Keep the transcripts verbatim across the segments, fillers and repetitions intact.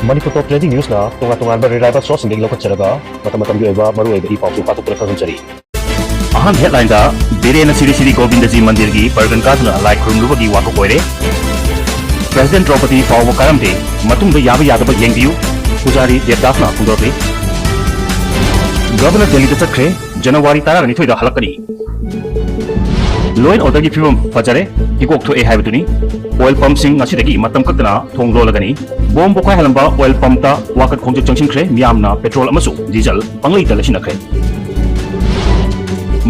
ꯃꯅꯤꯄꯨꯔ ꯇꯣꯞ trending ꯅ꯭ꯌꯨꯁꯅ ꯇꯣꯉꯥꯟ ꯇꯣꯉꯥꯟꯕ reliable ꯁꯣꯔꯁꯁꯤꯡꯗꯒꯤ ꯂꯧꯈꯠꯆꯔꯒ ꯃꯇꯝ ꯃꯇꯝꯒꯤ ꯑꯣꯏꯕ ꯃꯔꯨꯑꯣꯏꯕ ꯏ ꯄꯥꯎꯁꯨ ꯄꯥꯊꯣꯛꯇꯨꯅ ꯈꯪꯍꯟꯖꯔꯤ꯫ ꯑꯍꯥꯟꯕ ꯍꯦꯗꯂꯥꯏꯟꯗ, ꯕꯤꯔꯦꯅ ꯁꯤꯔꯤ ꯁꯤꯔꯤ ꯒꯣꯕꯤꯟꯗꯖꯤ ꯃꯟꯗꯤꯔꯒꯤ ꯄꯔꯒꯟ ꯀꯥꯗꯨꯅ ꯂꯥꯏ ꯈꯨꯔꯨꯝꯂꯨꯕꯒꯤ ꯋꯥꯊꯣꯛ ꯑꯣꯏꯔꯦ꯫ ꯄ꯭ꯔꯦꯁꯤꯗꯦꯟꯠ ꯗ꯭ꯔꯧꯄꯗꯤ ꯐꯥꯎꯕ ꯀꯥꯔꯝꯗꯦ, ꯃꯇꯨꯡꯗ ꯌꯥꯕ ꯌꯥꯗꯕ ꯌꯦꯡꯕꯤꯌꯨ, ꯄꯨꯖꯥꯔꯤ ꯗꯦꯕꯗꯥꯁꯅ ꯐꯣꯡꯗꯣꯔꯛꯂꯤ꯫ ꯒꯕꯔꯅꯔ ꯗꯦꯜꯂꯤꯗ ꯆꯠꯈ꯭ꯔꯦ, ꯖꯅꯋꯥꯔꯤ ꯇꯔꯥꯅꯤꯊꯣꯏꯗ ꯍꯜꯂꯛꯀꯅꯤ꯫ Law and orderꯒꯤ ꯐꯤꯕꯝ ꯐꯖꯔꯦ, ꯏꯀꯣꯛ ꯊꯣꯛꯑꯦ ꯍꯥꯏꯕꯗꯨꯅꯤ꯫ ꯑꯣꯏꯜ ꯄꯝꯁꯤꯡ ꯉꯁꯤꯗꯒꯤ ꯃꯇꯝ ꯀꯛꯇꯅ ꯊꯣꯡ ꯂꯣꯜꯂꯒꯅꯤ꯫ ꯕꯣꯝ ꯄꯣꯈꯥꯏꯍꯜꯂꯝꯕ ꯑꯣꯏꯜ ꯄꯝꯇ ꯋꯥꯀꯠ ꯈꯣꯡꯖꯪ ꯆꯪꯁꯤꯟꯈ꯭ꯔꯦ, ꯃꯤꯌꯥꯝꯅ ꯄꯦꯇ꯭ꯔꯣꯜ ꯑꯃꯁꯨꯡ ꯗꯤꯖꯜ ꯄꯪꯂꯩꯗ ꯂꯩꯁꯤꯟꯅꯈ꯭ꯔꯦ꯫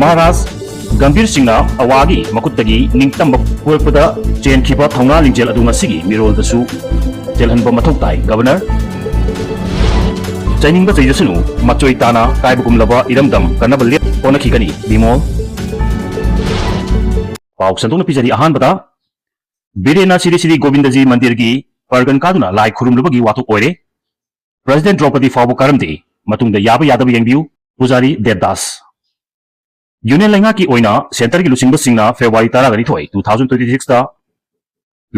ꯃꯍꯥꯔꯥꯖ ꯒꯝꯚꯤꯔ ꯁꯤꯡꯅ ꯑꯋꯥꯒꯤ ꯃꯈꯨꯠꯇꯒꯤ ꯅꯤꯡꯇꯝꯕ ꯄꯨꯔꯛꯄꯗ ꯆꯦꯟꯈꯤꯕ ꯊꯧꯅꯥ ꯂꯤꯡꯖꯦꯜ ꯑꯗꯨ ꯉꯁꯤꯒꯤ ꯃꯤꯔꯣꯜꯗꯁꯨ ꯆꯦꯜꯍꯟꯕ ꯃꯊꯧ ꯇꯥꯏ, ꯒꯕꯔꯅꯔ꯫ ꯆꯩꯅꯤꯡꯕ ꯆꯩꯖꯁꯅꯨ, ꯃꯆꯣꯏ ꯇꯥꯅ ꯀꯥꯏꯕꯒꯨꯝꯂꯕ ꯏꯔꯝꯗꯝ ꯀꯟꯅꯕ ꯂꯦꯞ ꯍꯣꯠꯅꯈꯤꯒꯅꯤ, ꯕꯤꯃꯣꯜ꯫ ꯄꯥꯎ ꯁꯟꯗꯣꯛꯅ ꯄꯤꯖꯔꯤ꯫ ꯑꯍꯥꯟꯕꯗ, ꯕꯤꯔꯦꯅ ꯁꯤꯔꯤ ꯁꯤꯔꯤ ꯒꯣꯕꯤꯟꯗꯖꯤ ꯃꯟꯗꯤꯔꯒꯤ ꯄꯔꯒꯟ ꯀꯥꯗꯨꯅ ꯂꯥꯏ ꯈꯨꯔꯨꯝꯂꯨꯕꯒꯤ ꯋꯥꯊꯣꯛ ꯑꯣꯏꯔꯦ꯫ ꯄ꯭ꯔꯦꯁꯤꯗꯦꯟꯠ ꯗ꯭ꯔꯧꯄꯗꯤ ꯐꯥꯎꯕ ꯀꯥꯔꯝꯗꯦ, ꯃꯇꯨꯡꯗ ꯌꯥꯕ ꯌꯥꯗꯕ ꯌꯦꯡꯕꯤꯌꯨ, ꯄꯨꯖꯥꯔꯤ ꯗꯦꯕꯗꯥꯁ꯫ ꯌꯨꯅꯤꯌꯟ ꯂꯩꯉꯥꯛꯀꯤ ꯑꯣꯏꯅ ꯁꯦꯟꯇꯔꯒꯤ ꯂꯨꯆꯤꯡꯕꯁꯤꯡꯅ ꯐꯦꯕ꯭ꯔꯨꯋꯥꯔꯤ ꯇꯔꯥꯒ ꯅꯤꯊꯣꯏ, two thousand twenty sixꯇ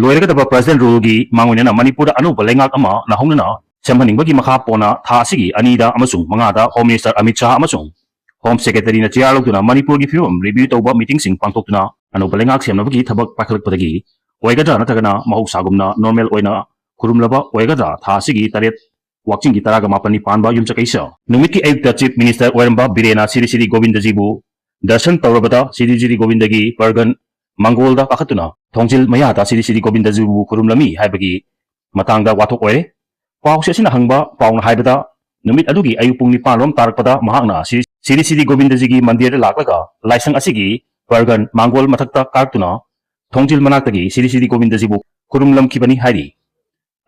ꯂꯣꯏꯔꯒꯗꯕ ꯄ꯭ꯔꯦꯁꯤꯗꯦꯟꯠ ꯔꯨꯜꯒꯤ ꯃꯥꯡꯑꯣꯏꯅꯅ ꯃꯅꯤꯄꯨꯔꯗ ꯑꯅꯧꯕ ꯂꯩꯉꯥꯛ ꯑꯃ ꯅꯧꯍꯧꯅꯅ ꯁꯦꯝꯍꯟꯅꯤꯡꯕꯒꯤ ꯃꯈꯥ ꯄꯣꯟꯅ ꯊꯥ ꯑꯁꯤꯒꯤ ꯑꯅꯤꯗ ꯑꯃꯁꯨꯡ ꯃꯉꯥꯗ ꯍꯣꯝ ꯃꯤꯅꯤꯁꯇꯔ ꯑꯃꯤꯠ ꯁꯥꯍ ꯑꯃꯁꯨꯡ ꯍꯣꯝ ꯁꯦꯀ꯭ꯔꯦꯇꯔꯤꯅ ꯆꯦꯌꯥꯔ ꯂꯧꯗꯨꯅ ꯃꯅꯤꯄꯨꯔꯒꯤ ꯐꯤꯕꯝ ꯔꯤꯚ꯭ꯌꯨ ꯇꯧꯕ ꯃꯤꯇꯤꯡꯁꯤꯡ ꯄꯥꯡꯊꯣꯛꯇꯨꯅ ꯑꯅꯧꯕ ꯂꯩꯉꯥꯛ ꯁꯦꯝꯅꯕꯒꯤ ꯊꯕꯛ ꯄꯥꯏꯈꯠꯂꯛꯄꯗꯒꯤ ꯑꯣꯏꯒꯗ꯭ꯔꯥ ꯅꯠꯇ꯭ꯔꯒꯅ ꯃꯍꯧꯁꯥꯒꯨꯝꯅ ꯅꯣꯔꯃꯦꯜ ꯑꯣꯏꯅ ꯈꯨꯔꯨꯝꯂꯕ ꯑꯣꯏꯒꯗ꯭ꯔꯥ ꯊꯥ ꯑꯁꯤꯒꯤ ꯇꯔꯦꯠ ꯋꯥꯛꯆꯤꯡꯒꯤ ꯇꯔꯥꯒ ꯃꯥꯄꯟꯅꯤ ꯄꯥꯟꯕ ꯌꯨꯝꯁꯀꯩꯁ ꯅꯨꯃꯤꯠꯀꯤ ꯑꯌꯨꯛꯇ ꯆꯤꯐ ꯃꯤꯅꯤꯁꯇꯔ ꯑꯣꯏꯔꯝꯕ ꯕꯤꯔꯦꯅ ꯁꯤꯔꯤ ꯁꯤꯔꯤ ꯒꯣꯕꯤꯟꯗꯖꯤꯕꯨ ꯗꯔꯁꯟ ꯇꯧꯔꯕꯗ ꯁꯤꯔꯤ ꯁꯤꯔꯤ ꯒꯣꯕꯤꯟꯗꯒꯤ ꯄꯔꯒꯟ ꯃꯥꯡꯒꯣꯜꯗ ꯀꯥꯈꯠꯇꯨꯅ ꯊꯣꯡꯖꯤꯜ ꯃꯌꯥꯗ ꯁꯤꯔꯤ ꯁꯤꯔꯤ ꯒꯣꯕꯤꯟꯗꯖꯤꯕꯨ ꯈꯨꯔꯨꯝꯂꯝꯃꯤ ꯍꯥꯏꯕꯒꯤ ꯃꯇꯥꯡꯗ ꯋꯥꯊꯣꯛ ꯑꯣꯏꯔꯦ꯫ ꯄꯥꯎꯆꯦ ꯑꯁꯤꯅ ꯍꯪꯕ ꯄꯥꯎꯅ ꯍꯥꯏꯕꯗ, ꯅꯨꯃꯤꯠ ꯑꯗꯨꯒꯤ ꯑꯌꯨꯛ ꯄꯨꯡ ꯅꯤꯄꯥꯟ ꯔꯣꯝ ꯇꯥꯔꯛꯄꯗ ꯃꯍꯥꯛꯅ ꯁꯤꯔꯤ, ꯁꯤꯔꯤ ꯁꯤꯔꯤ ꯒꯣꯕꯤꯟꯗꯖꯤꯒꯤ ꯃꯟꯗꯤꯔꯗ ꯂꯥꯛꯂꯒ ꯂꯥꯏꯁꯪ ꯑꯁꯤꯒꯤ ꯄꯔꯒꯟ ꯃꯥꯡꯒꯣꯜ ꯃꯊꯛꯇ ꯀꯥꯔꯛꯇꯨꯅ ꯊꯣꯡꯖꯤꯜ ꯃꯅꯥꯛꯇꯒꯤ ꯁꯤꯔꯤ ꯁꯤꯔꯤ ꯒꯣꯕꯤꯟꯗꯖꯤꯕꯨ ꯈꯨꯔꯨꯝꯂꯝꯈꯤꯕꯅꯤ ꯍꯥꯏꯔꯤ꯫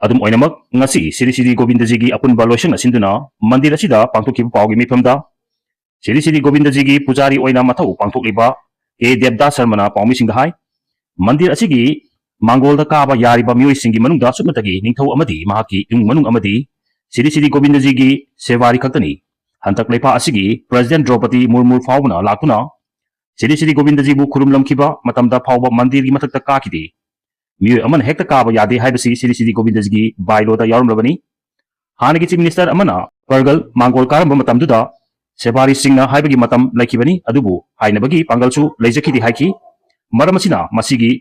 ꯑꯗꯨꯝ ꯑꯣꯏꯅꯃꯛ, ꯉꯁꯤ ꯁꯤꯔꯤ ꯁꯤꯔꯤ ꯒꯣꯕꯤꯟꯗꯖꯤꯒꯤ ꯑꯄꯨꯟꯕ ꯂꯣꯏꯁꯪꯅ ꯁꯤꯟꯗꯨꯅ ꯃꯟꯗꯤꯔ ꯑꯁꯤꯗ ꯄꯥꯡꯊꯣꯛꯈꯤꯕ ꯄꯥꯎꯒꯤ ꯃꯤꯐꯝꯗ ꯁꯤꯔꯤ ꯁꯤꯔꯤ ꯒꯣꯕꯤꯟꯗꯖꯤꯒꯤ ꯄꯨꯖꯥꯔꯤ ꯑꯣꯏꯅ ꯃꯊꯧ ꯄꯥꯡꯊꯣꯛꯂꯤꯕ ꯀꯦ ꯗꯦꯕꯗꯥꯁ ꯁꯔꯃꯅ ꯄꯥꯎꯃꯤꯁꯤꯡꯗ ꯍꯥꯏ, ꯃꯟꯗꯤꯔ ꯑꯁꯤꯒꯤ ꯃꯥꯡꯒꯣꯜꯗ ꯀꯥꯕ ꯌꯥꯔꯤꯕ ꯃꯤꯑꯣꯏꯁꯤꯡꯒꯤ ꯃꯅꯨꯡꯗ ꯁꯨꯞꯅꯇꯒꯤ ꯅꯤꯡꯊꯧ ꯑꯃꯗꯤ ꯃꯍꯥꯛꯀꯤ ꯏꯃꯨꯡ ꯃꯅꯨꯡ ꯑꯃꯗꯤ ꯁꯤꯔꯤ ꯁꯤꯔꯤ ꯒꯣꯕꯤꯟꯗꯖꯤꯒꯤ ꯁꯦꯕꯥꯔꯤ ꯈꯛꯇꯅꯤ꯫ ꯍꯟꯗꯛ ꯂꯩꯄꯥꯛ ꯑꯁꯤꯒꯤ ꯄ꯭ꯔꯦꯁꯤꯗꯦꯟꯠ ꯗ꯭ꯔꯧꯄꯗꯤ ꯃꯨꯔꯃꯨ ꯐꯥꯎꯕꯅ ꯂꯥꯛꯇꯨꯅ ꯁꯤꯔꯤ ꯁꯤꯔꯤ ꯒꯣꯕꯤꯟꯗꯖꯤꯕꯨ ꯈꯨꯔꯨꯝꯂꯝꯈꯤꯕ ꯃꯇꯝꯗ ꯐꯥꯎꯕ ꯃꯟꯗꯤꯔꯒꯤ ꯃꯊꯛꯇ ꯀꯥꯈꯤꯗꯦ꯫ ꯃꯤꯑꯣꯏ ꯑꯃꯅ ꯍꯦꯛꯇ ꯀꯥꯕ ꯌꯥꯗꯦ ꯍꯥꯏꯕꯁꯤ ꯁꯤꯔꯤ ꯁꯤꯔꯤ ꯒꯣꯕꯤꯟꯗꯖꯤꯒꯤ ꯕꯥꯏꯂꯣꯗ ꯌꯥꯎꯔꯝꯂꯕꯅꯤ꯫ ꯍꯥꯟꯅꯒꯤ Chief Minister ꯑꯃꯅ ꯀꯔꯒꯜ ꯃꯥꯡꯒꯣꯜ ꯀꯥꯔꯝꯕ ꯃꯇꯝꯗꯨꯗ ꯁꯦꯕꯥꯔꯤꯁꯤꯡꯅ ꯍꯥꯏꯕꯒꯤ ꯃꯇꯝ ꯂꯩꯈꯤꯕꯅꯤ, ꯑꯗꯨꯕꯨ ꯍꯥꯏꯅꯕꯒꯤ ꯄꯥꯡꯒꯜꯁꯨ ꯂꯩꯖꯈꯤꯗꯦ ꯍꯥꯏꯈꯤ꯫ ꯃꯔꯝ ꯑꯁꯤꯅ ꯃꯁꯤꯒꯤ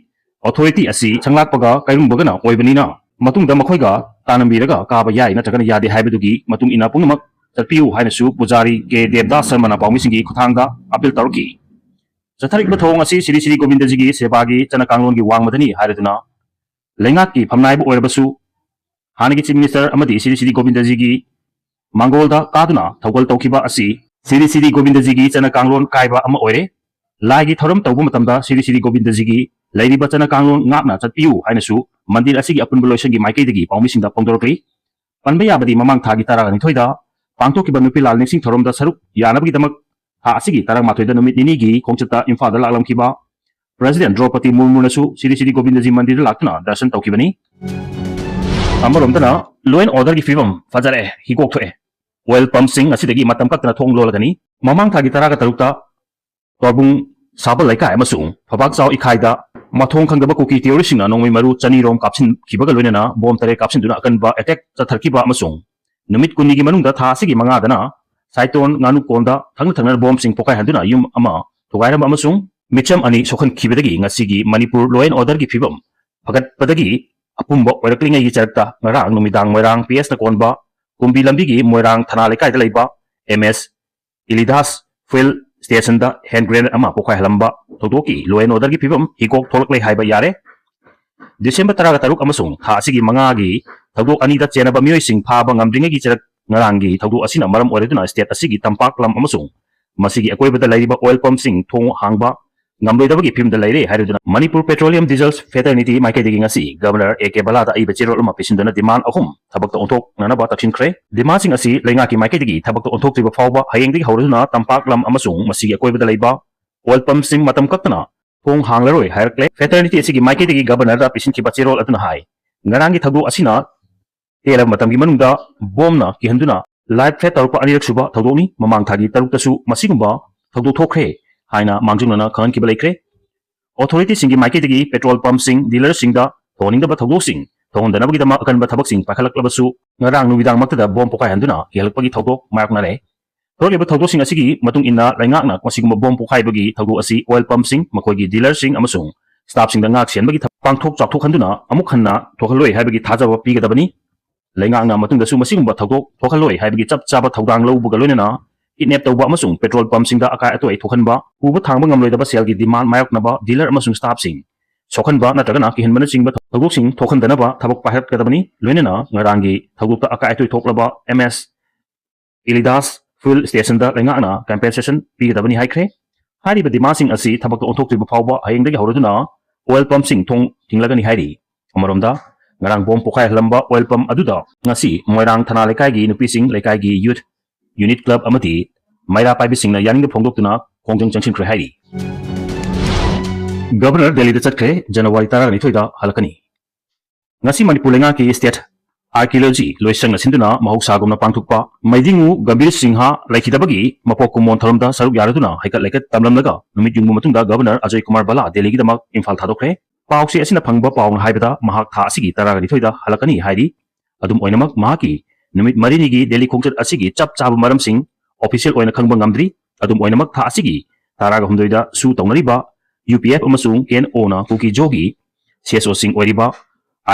authority ꯑꯁꯤ ꯁꯪꯂꯥꯛꯄꯒ ꯀꯩꯔꯨꯝꯕꯒꯅ ꯑꯣꯏꯕꯅꯤꯅ, ꯃꯇꯨꯡꯗ ꯃꯈꯣꯏꯒ ꯇꯥꯟꯅꯕꯤꯔꯒ ꯀꯥꯕ ꯌꯥꯏ ꯅꯠꯇ꯭ꯔꯒꯅ ꯌꯥꯗꯦ ꯍꯥꯏꯕꯗꯨꯒꯤ ꯃꯇꯨꯡ ꯏꯟꯅ ꯄꯨꯝꯅꯃꯛ ꯆꯠꯄꯤꯌꯨ ꯍꯥꯏꯅꯁꯨ ꯄꯨꯖꯥꯔꯤ ꯀꯦ ꯗꯦꯕꯗꯥꯁ ꯁꯔꯃꯅ ꯄꯥꯎꯃꯤꯁꯤꯡꯒꯤ ꯈꯨꯠꯊꯥꯡꯗ appeal ꯇꯧꯔꯛꯈꯤ꯫ ꯆꯠꯊꯔꯛꯂꯤꯕ ꯊꯧꯑꯣꯡ ꯑꯁꯤ ꯁ꯭ꯔꯤ ꯁ꯭ꯔꯤ ꯒꯣꯕꯤꯟꯗꯖꯤꯒꯤ ꯁꯦꯕꯥꯒꯤ ꯆꯠꯅ ꯀꯥꯡꯂꯣꯟꯒꯤ ꯋꯥꯡꯃꯗꯅꯤ ꯍꯥꯏꯔꯗꯨꯅ ꯂꯩꯉꯥꯛꯀꯤ ꯐꯝꯅꯥꯏꯕ ꯑꯣꯏꯔꯕꯁꯨ ꯍꯥꯟꯅꯒꯤ Chief Minister ꯑꯃꯗꯤ ꯁ꯭ꯔꯤ ꯁ꯭ꯔꯤ ꯒꯣꯕꯤꯟꯗꯖꯤꯒꯤ ꯃꯥꯡꯒꯣꯜꯗ ꯀꯥꯗꯨꯅ ꯊꯧꯒꯜ ꯇꯧꯈꯤꯕ ꯑꯁꯤ ꯁ꯭ꯔꯤ ꯁ꯭ꯔꯤ ꯒꯣꯕꯤꯟꯗꯖꯤꯒꯤ ꯆꯠꯅ ꯀꯥꯡꯂꯣꯟ ꯀꯥꯏꯕ ꯑꯃ ꯑꯣꯏꯔꯦ꯫ ꯂꯥꯏꯒꯤ ꯊꯧꯔꯝ ꯇꯧꯕ ꯃꯇꯝꯗ ꯁ꯭ꯔꯤ ꯁ꯭ꯔꯤ ꯒꯣꯕꯤꯟꯗꯖꯤꯒꯤ ꯂꯩꯔꯤꯕ ꯆꯠꯅ ꯀꯥꯡꯂꯣꯟ ꯉꯥꯛꯅ ꯆꯠꯄꯤꯌꯨ ꯍꯥꯏꯅꯁꯨ ꯃꯟꯗꯤꯔ ꯑꯁꯤꯒꯤ ꯑꯄꯨꯟꯕ ꯂꯣꯏꯁꯪꯒꯤ ꯃꯥꯏꯀꯩꯗꯒꯤ ꯄꯥꯎꯃꯤꯁꯤꯡꯗ ꯐꯣꯡꯗꯣꯔꯛꯂꯤ꯫ ꯄꯟꯕ ꯌꯥꯕꯗꯤ ꯃꯃꯥꯡ ꯊꯥꯒꯤ ꯇꯔꯥꯅꯤꯊꯣꯏꯗ ꯄꯥꯡꯊꯣꯛꯈꯤꯕ ꯅꯨꯄꯤ ꯂꯥꯜ ꯅꯤꯡꯁꯤꯡ ꯊꯧꯔꯝꯗ ꯁꯔꯨꯛ ꯌꯥꯅꯕꯒꯤꯗꯃꯛ ꯊꯥ ꯑꯁꯤꯒꯤ ꯇꯔꯥꯃꯥꯊꯣꯏꯗ ꯅꯨꯃꯤꯠ ꯅꯤꯅꯤꯒꯤ ꯈꯣꯡꯆꯠꯇ ꯏꯝꯐꯥꯜꯗ ꯂꯥꯛꯂꯝꯈꯤꯕ President ꯗ꯭ꯔꯧꯄꯗꯤ ꯃꯨꯔꯃꯨꯅꯁꯨ ꯁ꯭ꯔꯤ ꯁ꯭ꯔꯤ ꯒꯣꯕꯤꯟꯗꯖꯤ ꯃꯟꯗꯤꯔꯗ ꯂꯥꯛꯇꯨꯅ ꯗꯔꯁꯟ ꯇꯧꯈꯤꯕꯅꯤ꯫ ꯑꯃꯔꯣꯝꯗꯅ law and orderꯒꯤ ꯐꯤꯕꯝ ꯐꯖꯔꯛꯑꯦ, ꯍꯤꯒꯣꯛ ꯊꯣꯛꯑꯦ꯫ Oil pumpꯁꯤꯡ ꯑꯁꯤꯗꯒꯤ ꯃꯇꯝ ꯀꯛꯇꯅ ꯊꯣꯡ ꯂꯣꯜꯂꯒꯅꯤ꯫ ꯃꯃꯥꯡ ꯊꯥꯒꯤ ꯇꯔꯥꯒ ꯇꯔꯨꯛꯇ ꯇꯣꯔꯕꯨꯡ ꯁꯥꯕꯜ ꯂꯩꯀꯥꯏ ꯑꯃꯁꯨꯡ ꯐꯕꯥꯛꯆꯥꯎ ꯏꯈꯥꯏꯗ ꯃꯊꯣꯡ ꯈꯪꯗꯕ ꯀꯨꯀꯤ terroristꯁꯤꯡꯅ ꯅꯣꯡꯃꯩ ꯃꯔꯨ ꯆꯅꯤ ꯔꯣꯝ ꯀꯥꯞꯁꯤꯟꯈꯤꯕꯒ ꯂꯣꯏꯅꯅ ꯕꯣꯝ ꯇꯔꯦꯠ ꯀꯥꯞꯁꯤꯟꯗꯨꯅ ꯑꯀꯟꯕ attack ꯆꯠꯊꯔꯛꯈꯤꯕ ꯑꯃꯁꯨꯡ ꯅꯨꯃꯤꯠ ꯀꯨꯟꯅꯤꯒꯤ ꯃꯅꯨꯡꯗ ꯊꯥ ꯑꯁꯤꯒꯤ ꯃꯉꯥꯗꯅ ꯁꯥꯏꯇꯣꯟ ꯉꯥꯅꯨꯀꯣꯟꯗ ꯊꯪꯅ ꯊꯪꯅꯅ ꯕꯣꯝꯁꯤꯡ ꯄꯣꯈꯥꯏꯍꯟꯗꯨꯅ ꯌꯨꯝ ꯑꯃ ꯊꯨꯒꯥꯏꯔꯝꯕ ꯑꯃꯁꯨꯡ ꯃꯤꯆꯝ ꯑꯅꯤ ꯁꯣꯛꯍꯟꯈꯤꯕꯗꯒꯤ ꯉꯁꯤꯒꯤ ꯃꯅꯤꯄꯨꯔ law and orderꯒꯤ ꯐꯤꯕꯝ ꯐꯒꯠꯄꯗꯒꯤ ꯑꯄꯨꯝꯕ ꯑꯣꯏꯔꯛꯂꯤꯉꯩꯒꯤ ꯆꯔꯛꯇ ꯉꯔꯥꯡ ꯅꯨꯃꯤꯗꯥꯡ ꯃꯣꯏꯔꯥꯡ PSꯇ ꯀꯣꯟꯕ ꯀꯨꯝꯕꯤ ꯂꯝꯕꯤꯒꯤ ꯃꯣꯏꯔꯥꯡ ꯊꯅꯥ ꯂꯩꯀꯥꯏꯗ ꯂꯩꯕ MS ꯏꯂꯤꯗꯥꯁ fuel stationꯗ hand grenade ꯑꯃ ꯄꯣꯈꯥꯏꯍꯜꯂꯝꯕ ꯊꯧꯗꯣꯛꯀꯤ law and orderꯒꯤ ꯐꯤꯕꯝ ꯍꯤꯒꯣꯛ ꯊꯣꯛꯂꯛꯂꯦ ꯍꯥꯏꯕ ꯌꯥꯔꯦ꯫ ꯗꯤꯁꯦꯝꯕꯔ ꯇꯔꯥꯒ ꯇꯔꯨꯛ ꯑꯃꯁꯨꯡ ꯊꯥ ꯑꯁꯤꯒꯤ ꯃꯉꯥꯒꯤ ꯊꯧꯗꯣꯛ ꯑꯅꯤꯗ ꯆꯦꯟꯅꯕ ꯃꯤꯑꯣꯏꯁꯤꯡ ꯐꯥꯕ ꯉꯝꯗ꯭ꯔꯤꯉꯩꯒꯤ ꯆꯔꯛ ꯉꯔꯥꯡꯒꯤ ꯊꯧꯗꯣꯛ ꯑꯁꯤꯅ ꯃꯔꯝ ꯑꯣꯏꯔꯗꯨꯅ state ꯑꯁꯤꯒꯤ ꯇꯝꯄꯥꯛ ꯂꯝ ꯑꯃꯁꯨꯡ ꯃꯁꯤꯒꯤ ꯑꯀꯣꯏꯕꯗ ꯂꯩꯔꯤꯕ oil pumpꯁꯤꯡ ꯊꯣꯡ ꯍꯥꯡꯕ ꯉꯝꯂꯣꯏꯗꯕꯒꯤ ꯐꯤꯕꯝꯗ ꯂꯩꯔꯦ ꯍꯥꯏꯔꯗꯨꯅ ꯃꯅꯤꯄꯨꯔ Petroleum Diesels Fraternity ꯃꯥꯏꯀꯩꯗꯒꯤ ꯉꯁꯤ Governor A K ꯕꯂꯥꯗ ꯑꯏꯕ ꯆꯦꯔꯣꯜ ꯑꯃ ꯄꯤꯁꯤꯟꯗꯨꯅ demand ꯑꯍꯨꯝ ꯊꯕꯛꯇ ꯑꯣꯟꯊꯣꯛꯅꯅꯕ ꯇꯛꯁꯤꯟꯈ꯭ꯔꯦ꯫ Demandꯁꯤꯡ ꯑꯁꯤ ꯂꯩꯉꯥꯛꯀꯤ ꯃꯥꯏꯀꯩꯗꯒꯤ ꯊꯕꯛꯇ ꯑꯣꯟꯊꯣꯛꯇ꯭ꯔꯤꯕ ꯐꯥꯎꯕ ꯍꯌꯦꯡꯗꯒꯤ ꯍꯧꯔꯗꯨꯅ ꯇꯝꯄꯥꯛ ꯂꯝ ꯑꯃꯁꯨꯡ ꯃꯁꯤꯒꯤ ꯑꯀꯣꯏꯕꯗ ꯂꯩꯕ oil pumpꯁꯤꯡ ꯃꯇꯝ ꯀꯛꯇꯅ ꯊꯣꯡ ꯍꯥꯡꯂꯔꯣꯏ ꯍꯥꯏꯔꯛꯂꯦ꯫ Fraternity ꯑꯁꯤꯒꯤ ꯃꯥꯏꯀꯩꯗꯒꯤ Governorꯗ ꯄꯤꯁꯤꯟꯈꯤꯕ ꯆꯦꯔꯣꯜ ꯑꯗꯨꯅ ꯍꯥꯏ, ꯉꯔꯥꯡꯒꯤ ꯊꯧꯗꯣꯛ ꯑꯁꯤꯅ ꯇꯦꯜꯂꯕ ꯃꯇꯝꯒꯤ ꯃꯅꯨꯡꯗ ꯕꯣꯝꯅ ꯀꯤꯍꯟꯗꯨꯅ life threat ꯇꯧꯔꯛꯄ ꯑꯅꯤꯔꯛ ꯁꯨꯕ ꯊꯧꯗꯣꯛꯅꯤ꯫ ꯃꯃꯥꯡ ꯊꯥꯒꯤ ꯇꯔꯨꯛꯇꯁꯨ ꯃꯁꯤꯒꯨꯝꯕ ꯊꯧꯗꯣꯛ ꯊꯣꯛꯈ꯭ꯔꯦ ꯍꯥꯏꯅ ꯃꯥꯡꯖꯧꯅꯅ ꯈꯪꯍꯟꯈꯤꯕ ꯂꯩꯈ꯭ꯔꯦ꯫ Authorityꯁꯤꯡꯒꯤ ꯃꯥꯏꯀꯩꯗꯒꯤ petrol pumpꯁꯤꯡ, dealerꯁꯤꯡꯗ ꯊꯣꯛꯍꯟꯅꯤꯡꯗꯕ ꯊꯧꯗꯣꯛꯁꯤꯡ ꯊꯣꯛꯍꯟꯗꯅꯕꯒꯤꯗꯃꯛ ꯑꯀꯟꯕ ꯊꯕꯛꯁꯤꯡ ꯄꯥꯏꯈꯠꯂꯛꯂꯕꯁꯨ, ꯉꯔꯥꯡ ꯅꯨꯃꯤꯗꯥꯡꯃꯛꯇꯗ ꯕꯣꯝ ꯄꯣꯈꯥꯏꯍꯟꯗꯨꯅ ꯀꯤꯍꯜꯂꯛꯄꯒꯤ ꯊꯧꯗꯣꯛ ꯃꯥꯌꯣꯛꯅꯔꯦ꯫ ꯊꯣꯔꯛꯂꯤꯕ ꯊꯧꯗꯣꯛꯁꯤꯡ ꯑꯁꯤꯒꯤ ꯃꯇꯨꯡ ꯏꯟꯅ ꯂꯩꯉꯥꯛꯅ ꯃꯁꯤꯒꯨꯝꯕ ꯕꯣꯝ ꯄꯣꯈꯥꯏꯕꯒꯤ ꯊꯧꯗꯣꯛ ꯑꯁꯤ oil pumpꯁꯤꯡ, ꯃꯈꯣꯏꯒꯤ dealerꯁꯤꯡ ꯑꯃꯁꯨꯡ staffꯁꯤꯡꯗ ꯉꯥꯛ ꯁꯦꯟꯕꯒꯤ ꯊꯕꯛ ꯄꯥꯡꯊꯣꯛ ꯆꯥꯎꯊꯣꯛꯍꯟꯗꯨꯅ ꯑꯃꯨꯛ ꯍꯟꯅ ꯊꯣꯛꯍꯜꯂꯣꯏ ꯍꯥꯏꯕꯒꯤ ꯊꯥꯖꯕ ꯄꯤꯒꯗꯕꯅꯤ꯫ ꯂꯩꯉꯥꯛꯅ ꯃꯇꯨꯡꯗꯁꯨ ꯃꯁꯤꯒꯨꯝꯕ ꯊꯧꯗꯣꯛ ꯊꯣꯛꯍꯜꯂꯣꯏ ꯍꯥꯏꯕꯒꯤ ꯆꯞ ꯆꯥꯕ ꯊꯧꯗꯥꯡ ꯂꯧꯕꯒ ꯂꯣꯏꯅꯅ kidnap ꯇꯧꯕ ꯑꯃꯁꯨꯡ petrol pumpꯁꯤꯡꯗ ꯑꯀꯥꯏ ꯑꯇꯣꯏ ꯊꯣꯛꯍꯟꯕ, ꯄꯨꯕ ꯊꯥꯡꯕ ꯉꯝꯂꯣꯏꯗꯕ ꯁꯦꯜꯒꯤ demand ꯃꯥꯌꯣꯛꯅꯕ dealer ꯑꯃꯁꯨꯡ staffꯁꯤꯡ ꯁꯣꯛꯍꯟꯕ ꯅꯠꯇ꯭ꯔꯒꯅ ꯀꯤꯍꯟꯕꯅꯆꯤꯡꯕ ꯊꯧꯗꯣꯛꯁꯤꯡ ꯊꯣꯛꯍꯟꯗꯅꯕ ꯊꯕꯛ ꯄꯥꯏꯈꯠꯀꯗꯕꯅꯤ꯫ ꯂꯣꯏꯅꯅ ꯉꯔꯥꯡꯒꯤ ꯊꯧꯗꯣꯛꯇ ꯑꯀꯥꯏ ꯑꯇꯣꯏ ꯊꯣꯛꯂꯕ M S ꯏꯂꯤꯗꯥꯁ fuel stationꯗ ꯂꯩꯉꯥꯛꯅ compensation ꯄꯤꯒꯗꯕꯅꯤ ꯍꯥꯏꯈ꯭ꯔꯦ꯫ ꯍꯥꯏꯔꯤꯕ demandꯁꯤꯡ ꯑꯁꯤ ꯊꯕꯛꯇ ꯑꯣꯟꯊꯣꯛꯇ꯭ꯔꯤꯕ ꯐꯥꯎꯕ ꯍꯌꯦꯡꯗꯒꯤ ꯍꯧꯔꯗꯨꯅ oil pumpꯁꯤꯡ ꯊꯣꯡ ꯊꯤꯡꯂꯒꯅꯤ ꯍꯥꯏꯔꯤ꯫ ꯑꯃꯔꯣꯝꯗ, ꯉꯔꯥꯡ ꯕꯣꯝ ꯄꯣꯈꯥꯏꯍꯜꯂꯝꯕ oil pump ꯑꯗꯨꯗ ꯉꯁꯤ ꯃꯣꯏꯔꯥꯡ ꯊꯅꯥ ꯂꯩꯀꯥꯏꯒꯤ ꯅꯨꯄꯤꯁꯤꯡ, ꯂꯩꯀꯥꯏꯒꯤ youth unit club ꯑꯃꯗꯤ ꯃꯩꯔꯥ ꯄꯥꯏꯕꯤꯁꯤꯡꯅ ꯌꯥꯅꯤꯡꯕ ꯐꯣꯡꯗꯣꯛꯇꯨꯅ ꯈꯣꯡꯖꯪ ꯆꯪꯁꯤꯟꯈ꯭ꯔꯦ ꯍꯥꯏꯔꯤ꯫ Governor ꯗꯦꯜꯂꯤꯗ ꯆꯠꯈ꯭ꯔꯦ, January ꯇꯔꯥꯅꯤꯊꯣꯏꯗ ꯍꯜꯂꯛꯀꯅꯤ꯫ ꯉꯁꯤ ꯃꯅꯤꯄꯨꯔ ꯂꯩꯉꯥꯛꯀꯤ state archaeology ꯂꯣꯏꯁꯪꯅ ꯁꯤꯟꯗꯨꯅ ꯃꯍꯧꯁꯥꯒꯨꯝꯅ ꯄꯥꯡꯊꯣꯛꯄ ꯃꯩꯗꯤꯡꯉꯨ ꯒꯝꯚꯤꯔ ꯁꯤꯡꯍ ꯂꯩꯈꯤꯗꯕꯒꯤ ꯃꯄꯣꯛ ꯀꯨꯝꯑꯣꯟ ꯊꯧꯔꯝꯗ ꯁꯔꯨꯛ ꯌꯥꯔꯗꯨꯅ ꯍꯩꯀꯠ ꯂꯩꯀꯠ ꯇꯝꯂꯝꯂꯒ ꯅꯨꯃꯤꯠ ꯌꯨꯡꯕ ꯃꯇꯨꯡꯗ Governor ꯑꯖꯣꯏ ꯀꯨꯃꯥꯔ ꯕꯂꯥ ꯗꯦꯜꯂꯤꯒꯤꯗꯃꯛ ꯏꯝꯐꯥꯜ ꯊꯥꯗꯣꯛꯈ꯭ꯔꯦ꯫ ꯄꯥꯎꯆꯦ ꯑꯁꯤꯅ ꯐꯪꯕ ꯄꯥꯎꯅ ꯍꯥꯏꯕꯗ ꯃꯍꯥꯛ ꯊꯥ ꯑꯁꯤꯒꯤ ꯇꯔꯥꯒ ꯅꯤꯊꯣꯏꯗ ꯍꯜꯂꯛꯀꯅꯤ ꯍꯥꯏꯔꯤ꯫ ꯑꯗꯨꯝ ꯑꯣꯏꯅꯃꯛ, ꯃꯍꯥꯛꯀꯤ ꯅꯨꯃꯤꯠ ꯃꯔꯤꯅꯤꯒꯤ ꯗꯦꯜꯂꯤ ꯈꯣꯡꯆꯠ ꯑꯁꯤꯒꯤ ꯆꯞ ꯆꯥꯕ ꯃꯔꯝꯁꯤꯡ official ꯑꯣꯏꯅ ꯈꯪꯕ ꯉꯝꯗ꯭ꯔꯤ꯫ ꯑꯗꯨꯝ ꯑꯣꯏꯅꯃꯛ, ꯊꯥ ꯑꯁꯤꯒꯤ ꯇꯔꯥꯒ ꯍꯨꯝꯗꯣꯏꯗ ꯁꯨ ꯇꯧꯅꯔꯤꯕ U P F ꯑꯃꯁꯨꯡ K N Oꯅ ꯀꯨꯀꯤ ꯖꯣꯒꯤ C S Oꯁꯤꯡ ꯑꯣꯏꯔꯤꯕ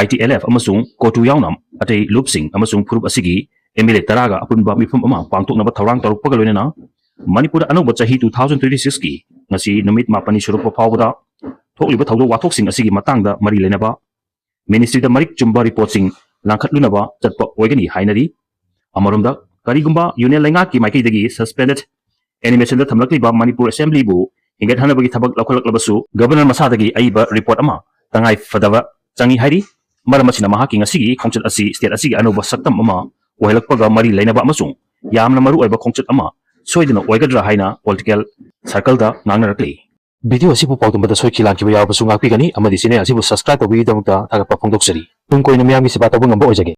I T L F ꯑꯃꯁꯨꯡ ꯀꯣꯇꯨ ꯌꯥꯎꯅ ꯑꯇꯩ ꯂꯨꯞꯁꯤꯡ ꯑꯃꯁꯨꯡ ꯐꯨꯔꯨꯞ ꯑꯁꯤꯒꯤ M L A ꯇꯔꯥꯒ ꯑꯄꯨꯟꯕ ꯃꯤꯐꯝ ꯑꯃ ꯄꯥꯡꯊꯣꯛꯅꯕ ꯊꯧꯔꯥꯡ ꯇꯧꯔꯛꯄꯒ ꯂꯣꯏꯅꯅ ꯃꯅꯤꯄꯨꯔꯗ ꯑꯅꯧꯕ ꯆꯍꯤ two thousand twenty sixꯀꯤ ꯉꯁꯤ ꯅꯨꯃꯤꯠ ꯃꯥꯄꯟꯅꯤ ꯁꯨꯔꯛꯄ ꯐꯥꯎꯕꯗ ꯊꯣꯛꯂꯤꯕ ꯊꯧꯗꯣꯛ ꯋꯥꯊꯣꯛꯁꯤꯡ ꯑꯁꯤꯒꯤ ꯃꯇꯥꯡꯗ ꯃꯔꯤ ꯂꯩꯅꯕ ministryꯗ ꯃꯔꯤꯛ ꯆꯨꯝꯕ reportꯁꯤꯡ ꯂꯥꯡꯈꯠꯂꯨꯅꯕ ꯆꯠꯄ ꯑꯣꯏꯒꯅꯤ ꯍꯥꯏꯅꯔꯤ꯫ ꯑꯃꯔꯣꯝꯗ, ꯀꯔꯤꯒꯨꯝꯕ union ꯂꯩꯉꯥꯛꯀꯤ ꯃꯥꯏꯀꯩꯗꯒꯤ suspended animationꯗ ꯊꯝꯂꯛꯂꯤꯕ ꯃꯅꯤꯄꯨꯔ assemblyꯕꯨ ꯍꯤꯡꯒꯠꯍꯟꯅꯕꯒꯤ ꯊꯕꯛ ꯂꯧꯈꯠꯂꯛꯂꯕꯁꯨ, governor ꯃꯁꯥꯗꯒꯤ ꯑꯏꯕ report ꯑꯃ ꯇꯉꯥꯏ ꯐꯗꯕ ꯆꯪꯏ ꯍꯥꯏꯔꯤ꯫ ꯃꯔꯝ ꯑꯁꯤꯅ ꯃꯍꯥꯛꯀꯤ ꯉꯁꯤꯒꯤ ꯈꯣꯡꯆꯠ ꯑꯁꯤ state ꯑꯁꯤꯒꯤ ꯑꯅꯧꯕ ꯁꯛꯇꯝ ꯑꯃ ꯑꯣꯏꯍꯜꯂꯛꯄꯒ ꯃꯔꯤ ꯂꯩꯅꯕ ꯑꯃꯁꯨꯡ ꯌꯥꯝꯅ ꯃꯔꯨ ꯑꯣꯏꯕ ꯈꯣꯡꯆꯠ ꯑꯃ ꯁꯣꯏꯗꯅ ꯑꯣꯏꯒꯗ꯭ꯔꯥ ꯍꯥꯏꯅ political circleꯗ ꯉꯥꯡꯅꯔꯛꯂꯤ꯫ Video ꯑꯁꯤꯕꯨ ꯄꯥꯎꯗꯝꯕꯗ ꯁꯣꯏꯈꯤ ꯂꯥꯟꯈꯤꯕ ꯌꯥꯎꯔꯕꯁꯨ ꯉꯥꯛꯄꯤꯒꯅꯤ ꯑꯃꯗꯤ channel ꯑꯁꯤꯕꯨ subscribe ꯇꯧꯕꯤꯕꯒꯤꯗꯃꯛꯇ ꯊꯥꯒꯠꯄ ꯐꯣꯡꯗꯣꯛꯆꯔꯤ꯫ ꯇꯨꯡ ꯀꯣꯏꯅ ꯃꯤꯌꯥꯝꯒꯤ ꯁꯦꯕꯥ ꯇꯧꯕ ꯉꯝꯕ ꯑꯣꯏꯖꯒꯦ꯫